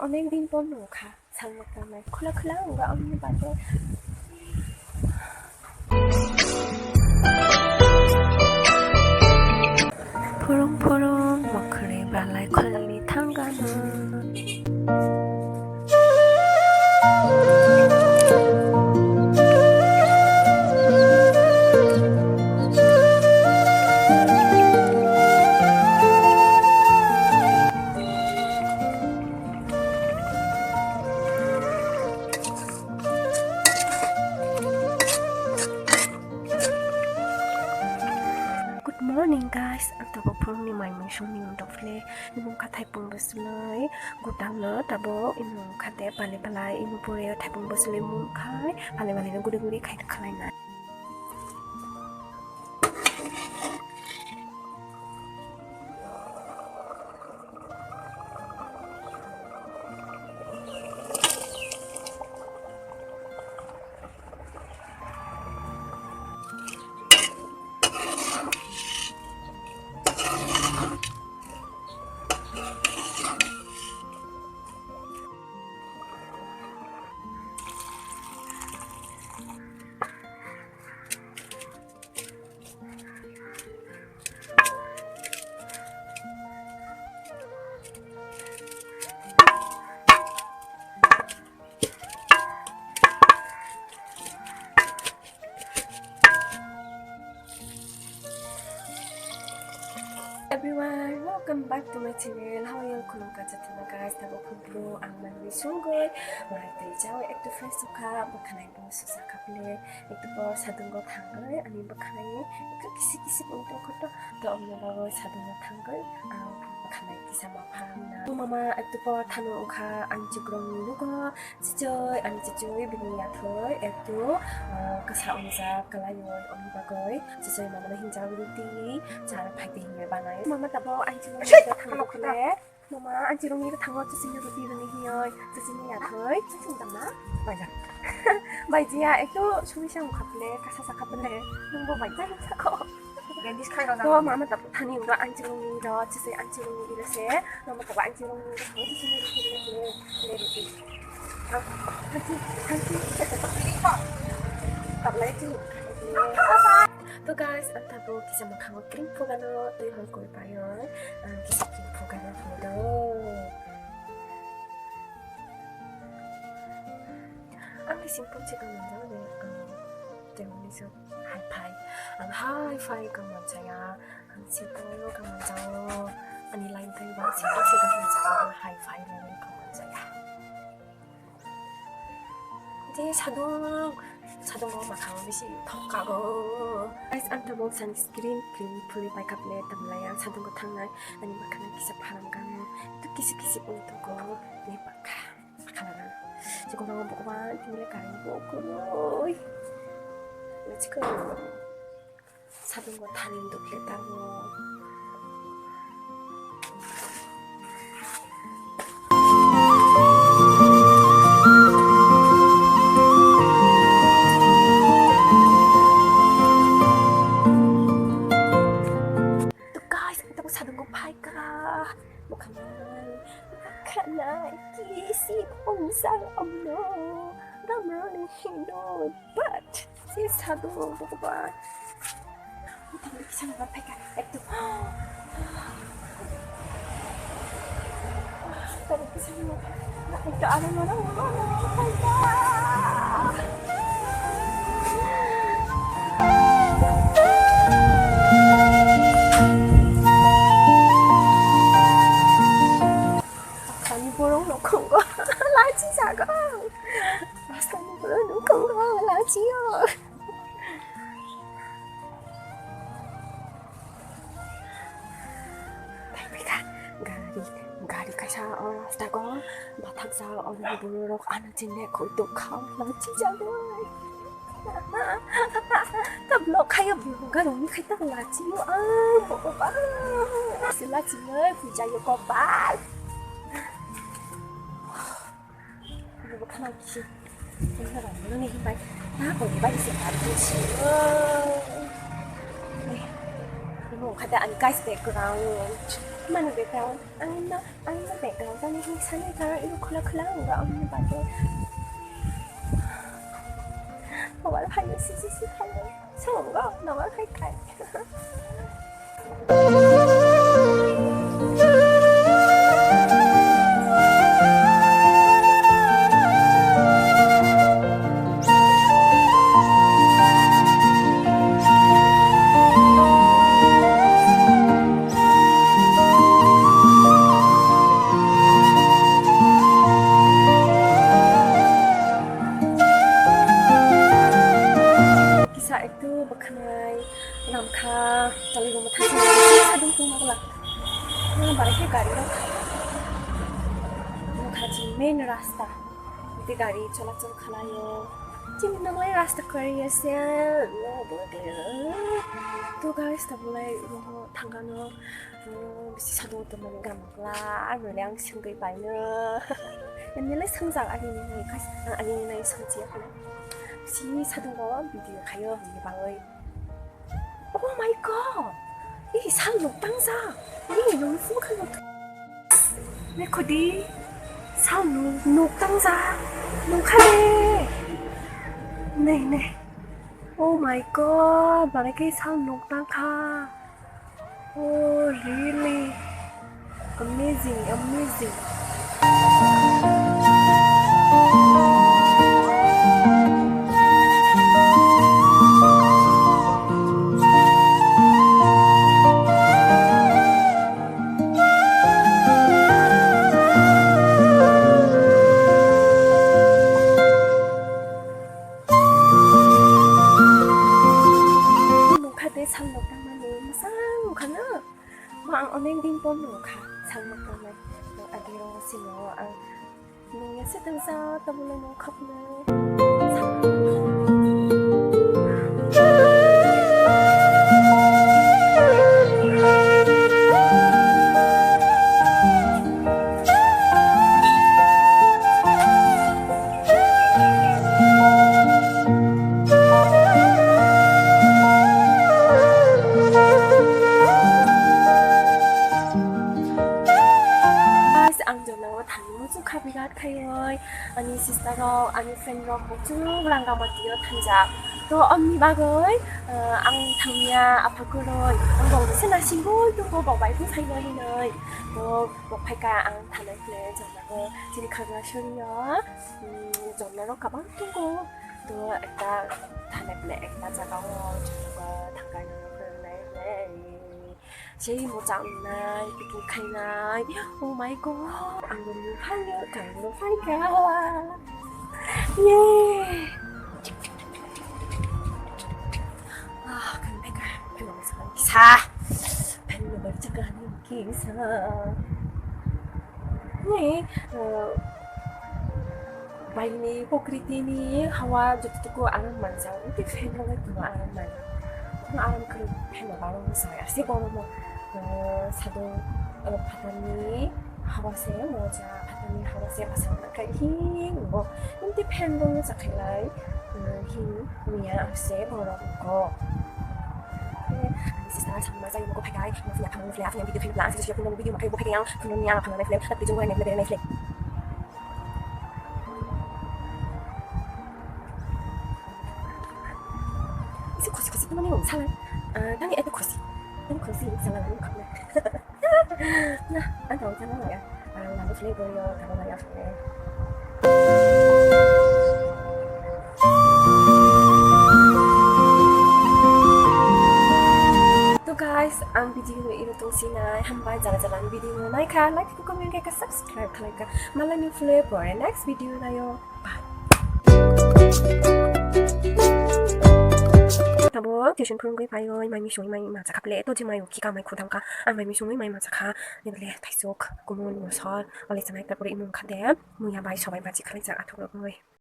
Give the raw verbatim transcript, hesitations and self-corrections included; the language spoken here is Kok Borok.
Onek din por nungkha, salmuk tangnai. Khula khula wngkha, amoni bagwi. Phurung phurung, mwkhwrwi balai khwlangni thangano. Good morning, guys. Ang tabuk phurungni mai mui songni wngtokphile. Imung kha thaipung bwswlwi, gutangno tabuk imung kha de pali balai, imung pore thaipung bwswlwi mung khai pali balai no guri guri khai khlainai. Everyone, welcome back to my channel. How are you? Khulumkha, chathima guys, tabuk phunphru ang manwi sungwi, mai tei chawi ektu fresh wngkha, bwkhanai bo susa kha bile, ektu bo sadungo thangwi ani bwkhanai ektu kisik kisik wng tongkha to, to omni bagwi sadungo thangwi ang bwkhanai kisa ma pharang na. Mama ektu bo thani wngkha ani chikrongni nugo, chichoi, ani chichoi bini yathoi ektu, ah, kasa ongjak kwlaiwi omni bagwi chichoi mamano hinjak roti chara phaidi hinwi banai. Mama tabuk ani chikrongni nugo thangwi khwlai. Mama, ang chirungni thango chichini roti rwni hiyoi, chichini yathoi. Chichini tama? Baija. Baijiya, ekto sumisa wngkha phle, kasa sakha phle. Nwngbo baija wngkha kho. Gendis khai rw. To mama tabuk thani wngkha ang chirungni ro, chichi ang chirungni ro se. Mama tabuk ang chirungni ro, chichini roti rwni phle, phle roti. Thank you, thank you. Tablai chini. To guys, ang tabuk kisa mwkhango cream phugano twi hor koi paio. Ang kisa cream phugano phudo. Ang khe simple se kamanjak ni, ang temni so hi-fi. Ang hi-fi kamanjaya. Ang simple kamanjago. Ani line tei ba simple se kamanjago. Hi-fi level kamanjaya. Je sadung, sadung o makhang bisi thok kago. Guys, ang tabuk sunscreen cream phulwi paikha phle, tamlai ang sadung o thangnai, ani makhang kisa pharam kamo, tu kisi kisi ung tugo, ni pakha, pakha laga. Jikoro bukuba, tingla karing bukuroi. Let's go. Sadungo thani dukle tango. To guys, ang tabuk sadungo phaikha. Mukhanai, mukhanai, kisi pungsang amno. Ramrani hino, but Si sadung bukuba. Tadi bisa nggak peka. Itu. Tadi bisa nggak peka. Itu ada mana? Kami borong lokong kok. Laci sagong. Rasta ni borong lokong kok. Laci yo. Gari, gari kaisa o rasta ko bathak sa o borok ano chini koi tongkha lachi jagoi. Tablo khayo borok garo ni khai ta lachi o ang boba. Sila chini puja yo kopal. Ano bwkha nang kisi. Ano rang nani himbai. Na ko bai se kar kisi. Ano kha da ani guys background. Mani background, ang no, ang no background, ang ni sani karo iro khula khula ang ang ni bagwi. Mobile phai si si si phai. Songo, mobile phai khai. Kisa ektu bwkhanai lamkha, tolibo mwthangsa sadung tungma bwla. Nang barai khe gari rok khai. Bwkha chini main rasta. Tei gari cholachol khwlaio. Chini noknai rasta kwrwi ya se. To guys, tabulai rogo thangkano, bisi sadung tongmani gam bwkla, ang nole ang swngwi paino. Nini le swngjak ani nini, ani nini swngchiya khwlai. Bisi sadung o video khaio hwnwi bagwi. Oh my God! Ih, sal nuk tangjak. Ih, nung sung kha nuk. Nekho di, sal nuk, nuk tangjak. Nuk kha de. Nei, nei. Oh my God, barai khe sal nuk tang kha. Oh, really? Amazing, amazing. Nungkha de sal nokdang mani mwsang nungkha na. Bo ang onek din pon nungkha sal nokdang mani. Adi ro sino ang nungya se tangsa tabule nungkha pune. Guys, ang jona o thangwi muchung kha birat khaiwi, ani sister rok, ani friend rok muchung Rangamati o thangjak. To, omni bagwi, eh, ang thangya apha kwrwi, ang bong se nasingwi tongo, bok bai phung phaino hinwi. To, bok phaikha ang thanai khle jona o chini khagra sorio. Hmm, jonna rok kabang tongo. To ekta thanai phle ekta jaga o jonna thangkai rok nai nai. Sei mochang nai, picnic khainai. Oh my God, ang bo nung phaio, kang bo phaikha. Yay! Ah, kang phaikha, phaikha sa. Phaikha sa. Ni, eh, baini, prokriti ni hawa jototuku aram manjak, tei fan rok bai kuno aram manya. Kuno aram kwrwi fan rok aro wngsa bai, aswk goromo, eh, sadung, eh, phatarni hawa se moja, phatarni hawa se bwsang nangkha, hing bo. Tei fan rok no chakhailai, eh, hing. Miya se borok ko. Ani sister sama jai mo ko phakai, mo fia phang fia phang video phang lang, sisi phang video makai bo phakai ang, phang ni ang phang nai phang, tapi jong nai phang nai phang. Isi khusi khusi phang ni um salang. Ah, tani eto khusi. Tani khusi salang ni khapna. Nah, ang tong sana ya. Ang lagu sini gue yo, kamu nggak ya? To guys, ang video no iro tong sinai, hambai jala jala ang video no naikha, like ko comment khe subscribe khlaikha. Malani fle pore next video nayo. Tabo tuition phurungwi phaiwi mai misungwi mai ma chakha ple to je mai ukhi ka mai khudam ka ang mai misungwi mai ma chakha nibole thaisuk kumun mosol ole sanai ta pore imung khade muya bai sobai bachi khalai jak athok rok oi.